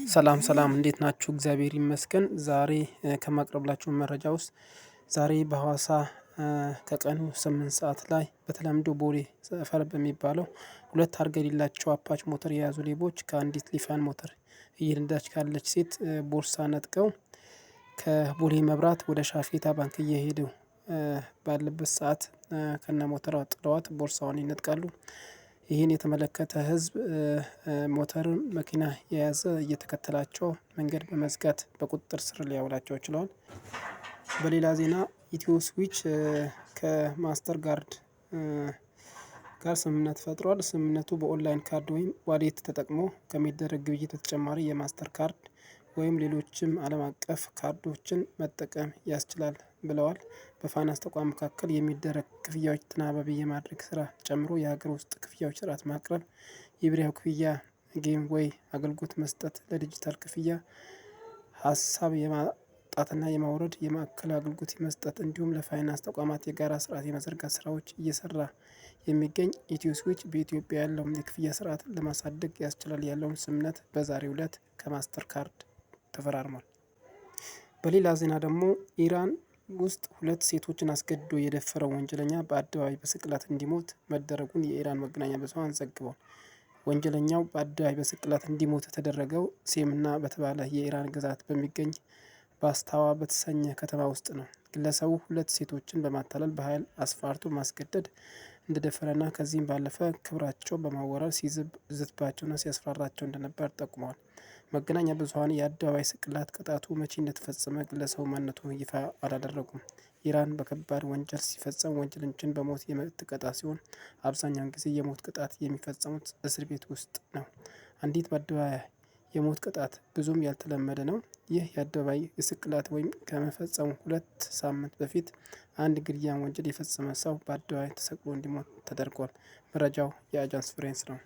ሰላም ሰላም እንዴት ናችሁ? እግዚአብሔር ይመስገን። ዛሬ ከማቅረብላችሁ መረጃ ውስጥ ዛሬ በሀዋሳ ከቀኑ 8 ሰዓት ላይ በተለምዶ ቦሌ ሰፈር በሚባለው ሁለት ታርጋ የሌላቸው አፓች ሞተር የያዙ ሌቦች ከአንዲት ሊፋን ሞተር እየነዳች ካለች ሴት ቦርሳ ነጥቀው ከቦሌ መብራት ወደ ሻፌታ ባንክ እየሄዱ ባለበት ሰዓት ከነ ሞተሯ ጥለዋት ቦርሳዋን ይነጥቃሉ። ይህን የተመለከተ ህዝብ ሞተር መኪና የያዘ እየተከተላቸው መንገድ በመዝጋት በቁጥጥር ስር ሊያውላቸው ችለዋል። በሌላ ዜና ኢትዮ ስዊች ከማስተር ካርድ ጋር ስምምነት ፈጥሯል። ስምምነቱ በኦንላይን ካርድ ወይም wallet ተጠቅሞ ከሚደረግ ግብይት በተጨማሪ የማስተር ካርድ ወይም ሌሎችም ዓለም አቀፍ ካርዶችን መጠቀም ያስችላል ብለዋል። በፋይናንስ ተቋም መካከል የሚደረግ ክፍያዎች ተናባቢ የማድረግ ስራ ጨምሮ የሀገር ውስጥ ክፍያዎች ስርዓት ማቅረብ፣ የብሔራዊ ክፍያ gateway አገልግሎት መስጠት፣ ለዲጂታል ክፍያ ሀሳብ የማውጣትና የማውረድ የማዕከል አገልግሎት መስጠት እንዲሁም ለፋይናንስ ተቋማት የጋራ ስርዓት የመዘርጋት ስራዎች እየሰራ የሚገኝ ኢትዮ ስዊች በኢትዮጵያ ያለውን የክፍያ ስርዓት ለማሳደግ ያስችላል ያለውን ስምምነት በዛሬው ዕለት ከማስተር ካርድ ተፈራርሟል። በሌላ ዜና ደግሞ ኢራን ውስጥ ሁለት ሴቶችን አስገድዶ የደፈረው ወንጀለኛ በአደባባይ በስቅላት እንዲሞት መደረጉን የኢራን መገናኛ ብዙኃን ዘግበዋል። ወንጀለኛው በአደባባይ በስቅላት እንዲሞት የተደረገው ሴምና በተባለ የኢራን ግዛት በሚገኝ ባስታዋ በተሰኘ ከተማ ውስጥ ነው። ግለሰቡ ሁለት ሴቶችን በማታለል በኃይል አስፈራርቶ ማስገደድ እንደደፈረና ከዚህም ባለፈ ክብራቸው በማዋረድ ሲዝትባቸውና ሲያስፈራራቸው እንደነበር ጠቁመዋል። መገናኛ ብዙኃን የአደባባይ ስቅላት ቅጣቱ መቼ እንደተፈጸመ ግለሰቡ ማንነቱ ይፋ አላደረጉም። ኢራን በከባድ ወንጀል ሲፈጸም ወንጀለኞችን በሞት የምትቀጣ ሲሆን አብዛኛውን ጊዜ የሞት ቅጣት የሚፈጸሙት እስር ቤት ውስጥ ነው። አንዲት በአደባባይ የሞት ቅጣት ብዙም ያልተለመደ ነው። ይህ የአደባባይ ስቅላት ወይም ከመፈጸሙ 2 ሳምንት በፊት አንድ ግድያ ወንጀል የፈጸመ ሰው በአደባባይ ተሰቅሎ እንዲሞት ተደርጓል። መረጃው የአጃንስ ፍሬንስ ነው።